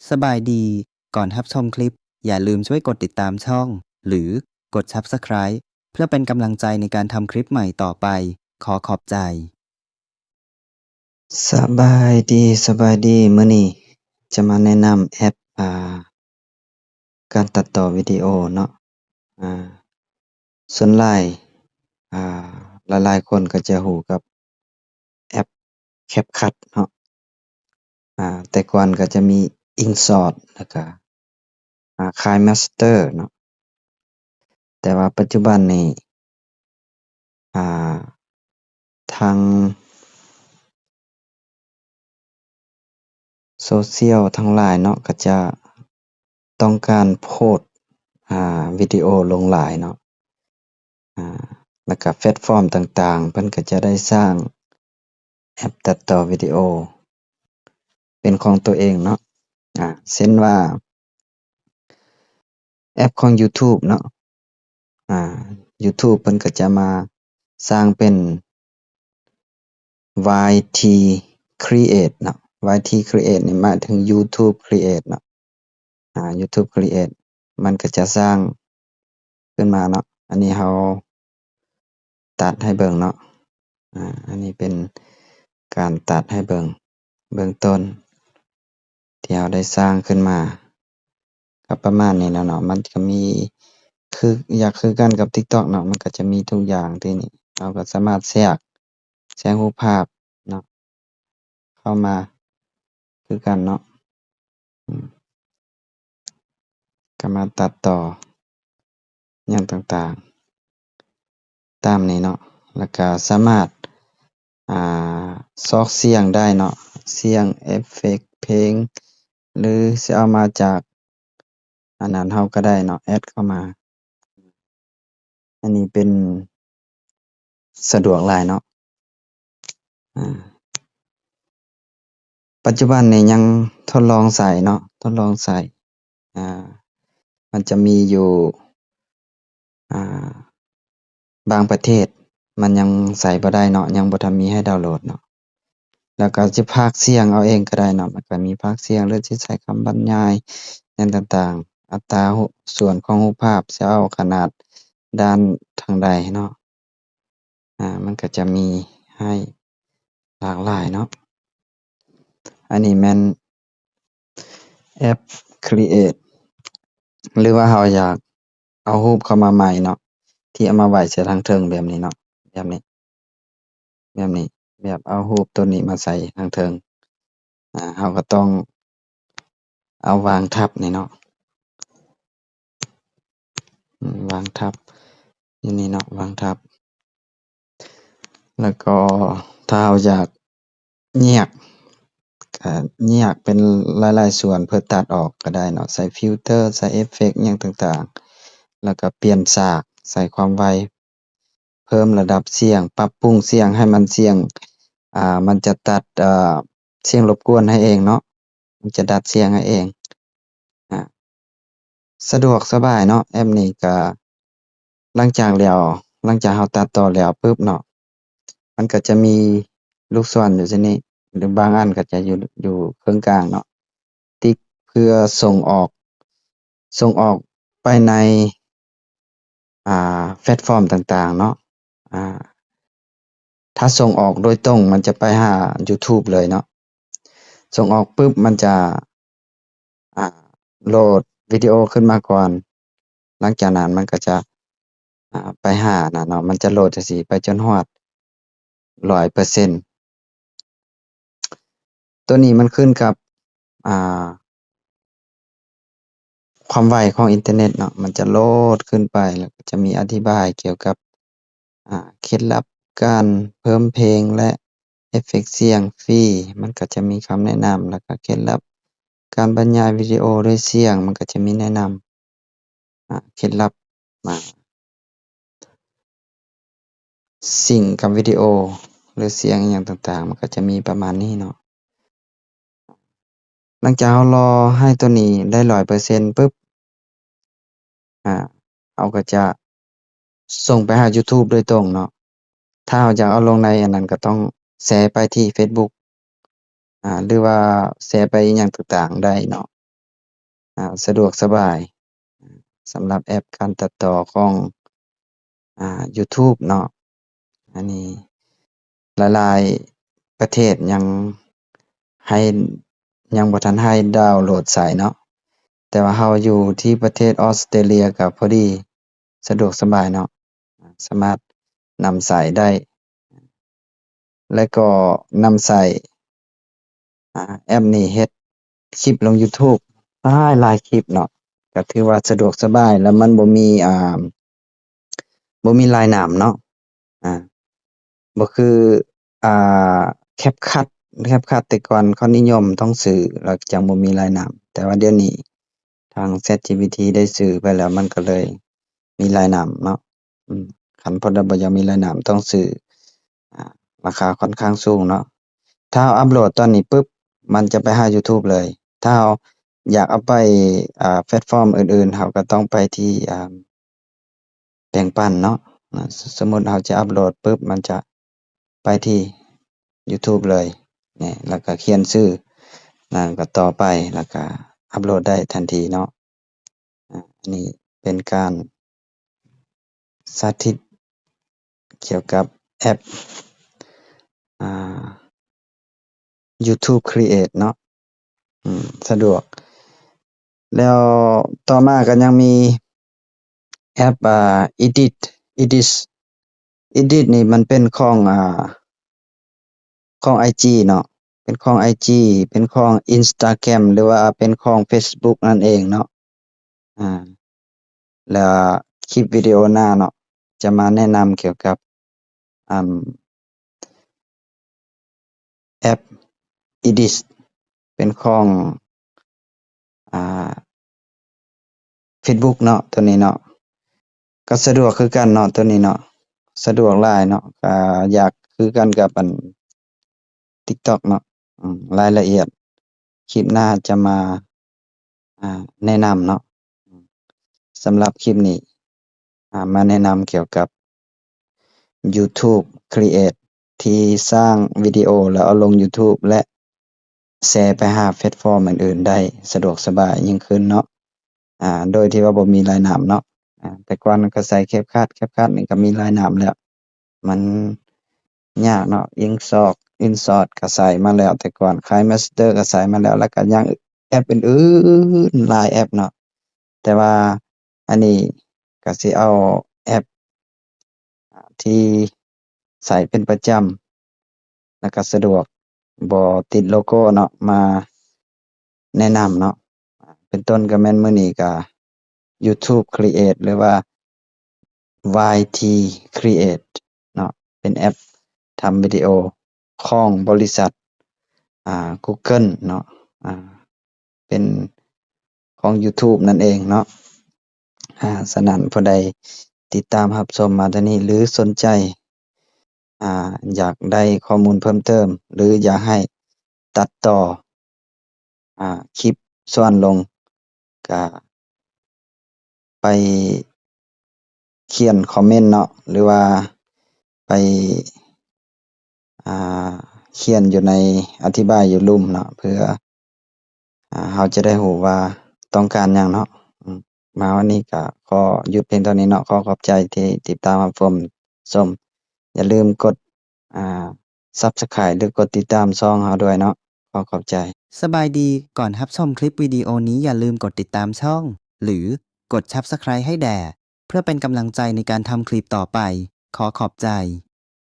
ສະບາຍດີ, ກ່ອນຮັບຊົມຄລິບ, ຢ່າລືມຊ່ວຍກົດຕິດຕາມຊ່ອງ ຫຼື ກົດ Subscribe ເພື່ອເປັນກຳລັງໃຈໃນການທຳຄລິບໃໝ່ຕໍ່ໄປ. ຂໍຂອບໃຈ. ສະບາຍດີ, ສະບາຍດີ. ມື້ນີ້ຈະມາແນະນຳແອັບ ອ່າ ການຕັດຕໍ່ວິດີໂອເນາະ. ອ່າ ສ່ວນຫຼາຍ ອ່າ ຫຼາຍໆຄົນກໍຈະຮູ້ກັບແອັບ CapCut ເນາະ. ອ່າ ແຕ່ກ່ອນກໍຈະມີ InShot ແລ້ວກໍ ອ່າ KineMaster ເນາະ. ແຕ່ວ່າປັດຈຸບັນນີ້ ອ່າ ທາງໂຊຊຽວທັງຫຼາຍເນາະ ກໍຈະຕ້ອງການໂພສ ອ່າ ວິດີໂອລົງຫຼາຍເນາະ. ອ່າ ແລ້ວກໍແພລດຟອມຕ່າງໆ ເພິ່ນກໍຈະໄດ້ສ້າງແອັບຕັດຕໍ່ວິດີໂອເປັນຂອງຕົວເອງເນາະ. ອ່າ ເຊັ່ນວ່າ ແອັບຂອງ YouTube ເນາະ. ອ່າ YouTube ເພິ່ນກໍຈະມາສ້າງເປັນ YT Create ເນາະ. YT Create ນີ້ໝາຍເຖິງ YouTube Create ເນາະ. ອ່າ YouTube Create ມັນກໍຈະສ້າງຂຶ້ນມາເນາະ. ອັນນີ້ເຮົາຕັດໃຫ້ເບິ່ງເນາະ. ອ່າ ອັນນີ້ເປັນການຕັດໃຫ້ເບິ່ງເບື້ອງຕົ້ນ ທີ່ເຮົາໄດ້ສ້າງຂຶ້ນມາ ກໍປະມານນີ້ແຫຼະເນາະ. ມັນກໍມີຄື ຢາກຄືກັນກັບ TikTok ເນາະ, ມັນກໍຈະມີທຸກຢ່າງ. ທີນີ້ເຮົາກໍສາມາດແຊກ ແຊກຮູບພາບເນາະ ເຂົ້າມາຄືກັນເນາະ. ອືມ ກໍມາຕັດຕໍ່ຫຍັງຕ່າງໆ ຕາມນີ້ເນາະ. ແລ້ວກໍສາມາດ ອ່າ ຊອກສຽງໄດ້ເນາະ, ສຽງເອຟເຟັກເພງ ຫຼື ຊິເອົາມາຈາກ ອັນນັ້ນເຮົາກໍໄດ້ເນາະ, ແອັດເຂົ້າມາ. ອັນນີ້ເປັນສະດວກຫຼາຍເນາະ. ອາ ປັດຈຸບັນນີ້ຍັງທົດລອງໃຊ້ເນາະ, ທົດລອງໃຊ້. ອາ ມັນຈະມີຢູ່ ອາ ບາງປະເທດມັນຍັງໃຊ້ບໍ່ໄດ້ເນາະ, ຍັງບໍ່ທັນມີໃຫ້ດາວໂຫຼດເນາະ. ແລ້ວກໍຈະພາກສຽງເອົາເອງກໍໄດ້ເນາະ, ມັນກໍມີພາກສຽງ ຫຼື ຊິໃສ່ຄຳບັນຍາຍຫຍັງຕ່າງໆ, ອັດຕາສ່ວນຂອງຮູບພາບ ຊິເອົາຂະໜາດດ້ານທາງໃດເນາະ. ອາ ມັນກໍຈະມີໃຫ້ຫຼາກຫຼາຍເນາະ. ອັນນີ້ແມ່ນແອັບ Create ຫຼືວ່າເຮົາຢາກເອົາຮູບເຂົ້າມາໃໝ່ເນາະ, ທີ່ເອົາມາໄວ້ໃສ່ທາງເທິງແບບນີ້ເນາະ, ແບບນີ້ ແບບນີ້ ແບບເອົາຮູບຕົວນີ້ມາໃສ່ທາງເທິງ. ອາ ເຮົາກໍຕ້ອງເອົາວາງທັບນີ້ເນາະ, ອາ ວາງທັບຢູ່ນີ້ເນາະ, ວາງທັບ. ແລ້ວກໍຖ້າເຮົາຢາກແຍກ ກະແຍກເປັນຫຼາຍໆສ່ວນເພື່ອຕັດອອກກໍໄດ້ເນາະ, ໃສ່ຟິວເຕີ ໃສ່ເອຟເຟັກຫຍັງຕ່າງໆ, ແລ້ວກໍປ່ຽນສາກ ໃສ່ຄວາມໄວ ເພີ່ມລະດັບສຽງ ປັບປຸງສຽງໃຫ້ມັນສຽງ ອ່າ ມັນຈະຕັດ ເອ່ອ ສຽງລົບກວນໃຫ້ເອງເນາະ, ມັນຈະດັດສຽງໃຫ້ເອງ. ອາ ສະດວກສະບາຍເນາະ ແອັບນີ້ກະ. ຫຼັງຈາກແລ້ວ ຫຼັງຈາກເຮົາຕັດຕໍ່ແລ້ວປຶບເນາະ, ມັນກໍຈະມີລູກສອນຢູ່ຊັ້ນນີ້ ຫຼືບາງອັນກໍຈະຢູ່ ຢູ່ເຄິ່ງກາງເນາະ, ຕິກເພື່ອສົ່ງອອກ ສົ່ງອອກໄປໃນ ອ່າ ແພລດຟອມຕ່າງໆເນາະ. ອາ ຖ້າສົ່ງອອກໂດຍຕົງ ມັນຈະໄປຫາ YouTube ເລີຍເນາະ. ສົ່ງອອກປຶບ ມັນຈະ ອາ ໂຫຼດວິດີໂອຂຶ້ນມາກ່ອນ, ຫຼັງຈາກນັ້ນມັນກໍຈະ ອາ ໄປຫານັ້ນເນາະ, ມັນຈະໂຫຼດຈັ່ງຊີ້ໄປຈົນຮອດຮ້ອຍເປີເຊັນ. ໂຕນີ້ມັນຂຶ້ນກັບ ອາ ຄວາມໄວຂອງອິນເຕີເນັດເນາະ, ມັນຈະໂຫຼດຂຶ້ນໄປ ແລ້ວກໍຈະມີອະທິບາຍກ່ຽວກັບ ອາ ເຄັດລັບການເພີ່ມເພງ ແລະ ເອຟເຟັກສຽງຟຣີ, ມັນກໍຈະມີຄຳແນະນຳ ແລ້ວກໍເຄັດລັບການບັນຍາຍວິດີໂອດ້ວຍສຽງ, ມັນກໍຈະມີແນະນຳ ອາ ເຄັດລັບ ອາ ຊິງກັບວິດີໂອ ຫຼື ສຽງອີ່ຫຍັງຕ່າງໆ, ມັນກໍຈະມີປະມານນີ້ເນາະ. ຫຼັງຈາກເຮົາລໍໃຫ້ໂຕນີ້ໄດ້ຮ້ອຍເປີເຊັນປຶບ ອາ ເຮົາກໍຈະສົ່ງໄປຫາ YouTube ໂດຍຕົງເນາະ. ຖ້າເຮົາຢາກເອົາລົງໃນອັນນັ້ນ ກໍຕ້ອງແຊໄປທີ່ Facebook ອາ ຫຼືວ່າແຊໄປອີ່ຫຍັງຕ່າງໆໄດ້ເນາະ. ອ່າ ສະດວກສະບາຍ ສຳລັບແອັບການຕັດຕໍ່ຂອງ ອ່າ YouTube ເນາະ. ອັນນີ້ຫຼາຍໆປະເທດຍັງໃຫ້ ຍັງບໍ່ທັນໃຫ້ດາວໂຫຼດໃຊ້ເນາະ, ແຕ່ວ່າເຮົາຢູ່ທີ່ປະເທດອອສເຕຣເລຍກໍພໍດີ ສະດວກສະບາຍເນາະ, ສາມາດນຳໃຊ້ໄດ້ ແລະກໍນຳໃຊ້ ອ່າ ແອັບນີ້ເຮັດຄລິບລົງ YouTube ຫຼາຍໆຄລິບເນາະ, ກໍຖືວ່າສະດວກສະບາຍ ແລະມັນບໍ່ມີ ອ່າ ບໍ່ມີລາຍໜາມເນາະ, ອ່າ ບໍ່ຄື ອ່າ CapCut, CapCut ແຕ່ກ່ອນເຂົານິຍົມຕ້ອງຊື້ ແລ້ວຈັ່ງບໍ່ມີລາຍໜາມ, ແຕ່ວ່າດຽວນີ້ທາງ ChatGPT ໄດ້ຊື້ໄປແລ້ວ ມັນກໍເລີຍມີລາຍໜາມເນາະ. ອືມ ຄັນຜູ້ໃດບໍ່ຢາກມີລາຍໜາມຕ້ອງຊື້ ອ່າ ລາຄາຄ່ອນຂ້າງສູງເນາະ. ຖ້າເຮົາອັບໂຫຼດຕອນນີ້ປຶບ ມັນຈະໄປຫາ YouTube ເລີຍ. ຖ້າເຮົາຢາກເອົາໄປ ອ່າ ແພລດຟອມອື່ນໆ ເຮົາກໍຕ້ອງໄປທີ່ ອ່າ ແບ່ງປັນເນາະ. ນະ ສ- ສົມມຸດເຮົາຈະອັບໂຫຼດປຶບ ມັນຈະໄປທີ່ YouTube ເລີຍ ນີ້ ແລ້ວກໍຂຽນຊື່ ແລ້ວກໍຕໍ່ໄປ ແລ້ວກໍອັບໂຫຼດໄດ້ທັນທີເນາະ. ອາ ອັນນີ້ເປັນການສາທິດກ່ຽວກັບແອັບ ອ່າ YouTube Create ເນາະ. ອືມ ສະດວກ. ແລ້ວຕໍ່ມາກໍຍັງມີແອັບ ອ່າ Edit, Edit, Edit ນີ້ມັນເປັນຂອງ ອ່າ ຂອງ IG ເນາະ, ເປັນຂອງ IG, ເປັນຂອງ Instagram ຫຼືວ່າເປັນຂອງ Facebook ນັ້ນເອງເນາະ. ອາ ແລ້ວຄລິບວິດີໂອໜ້າເນາະ ຈະມາແນະນຳກ່ຽວກັບ ອາ ແອັບ Edit ເປັນຂອງ ອ່າ Facebook ເນາະ, ໂຕນີ້ເນາະ ກໍສະດວກຄືກັນເນາະ, ໂຕນີ້ເນາະ ສະດວກຫຼາຍເນາະ, ກໍຢາກຄືກັນກັບອັນ TikTok ເນາະ. ອາ ລາຍລະອຽດຄລິບໜ້າຈະມາ ອ່າ ແນະນຳເນາະ. ສຳລັບຄລິບນີ້ ອ່າ ມາແນະນຳກ່ຽວກັບ YouTube Create ທີ່ສ້າງວິດີໂອແລ້ວເອົາລົງ YouTube ແລະ ແຊໄປຫາແພລດຟອມອື່ນໆໄດ້ສະດວກສະບາຍຍິ່ງຂຶ້ນເນາະ, ອ່າ ໂດຍທີ່ວ່າບໍ່ມີລາຍໜາມເນາະ. ອ່າ ແຕ່ກ່ອນກໍໃຊ້ CapCut, CapCut ນີ້ກໍມີລາຍໜາມແລ້ວ. ມັນຍາກເນາະ, InShot, InShot ກໍໃຊ້ມາແລ້ວແຕ່ກ່ອນ, KineMaster ກໍໃຊ້ມາແລ້ວ, ແລ້ວກໍຍັງແອັບອື່ນໆຫຼາຍແອັບເນາະ. ແຕ່ວ່າອັນນີ້ກໍຊິເອົາແອັບທີ່ໃຊ້ເປັນປະຈຳ ແລ້ວກໍສະດວກ ບໍ່ຕິດໂລໂກ້ເນາະ ມາແນະນຳເນາະ. ເປັນຕົ້ນກໍແມ່ນມື້ນີ້ກໍ YouTube Create ຫຼືວ່າ ວາຍທີ Create ເນາະ, ເປັນແອັບທຳວິດີໂອຂອງບໍລິສັດ ອ່າ Google ເນາະ, ອ່າ ເປັນຂອງ YouTube ນັ້ນເອງເນາະ. ອ່າ ສະນັ້ນຜູ້ໃດຕິດຕາມຮັບຊົມມາເທົ່ານີ້ ຫຼື ສົນໃຈ ອ່າ ຢາກໄດ້ຂໍ້ມູນເພີ່ມເຕີມ ຫຼື ຢາກໃຫ້ຕັດຕໍ່ ອ່າ ຄລິບສ່ວນລົງ ກະໄປຂຽນຄອມເມັນເນາະ ຫຼືວ່າໄປ ອ່າ ຂຽນຢູ່ໃນ ອະທິບາຍຢູ່ລຸ່ມເນາະ ເພື່ອ ອ່າ ເຮົາຈະໄດ້ຮູ້ວ່າຕ້ອງການຫຍັງເນາະ. ອາ ມາວັນນີ້ກໍຂໍຢຸດພຽງເທົ່ານີ້ເນາະ. ຂໍຂອບໃຈທີ່ຕິດຕາມຮັບຊົມ, ຊົມ. ຢ່າລືມກົດ ອ່າ Subscribe ຫຼື ກົດຕິດຕາມຊ່ອງເຮົາດ້ວຍເນາະ. ຂໍຂອບໃຈ. ສະບາຍດີ, ກ່ອນຮັບຊົມຄລິບວິດີໂອນີ້ ຢ່າລືມກົດຕິດຕາມຊ່ອງ ຫຼື ກົດ Subscribe ໃຫ້ແດ່ ເພື່ອເປັນກຳລັງໃຈໃນການທຳຄລິບຕໍ່ໄປ. ຂໍຂອບໃຈ.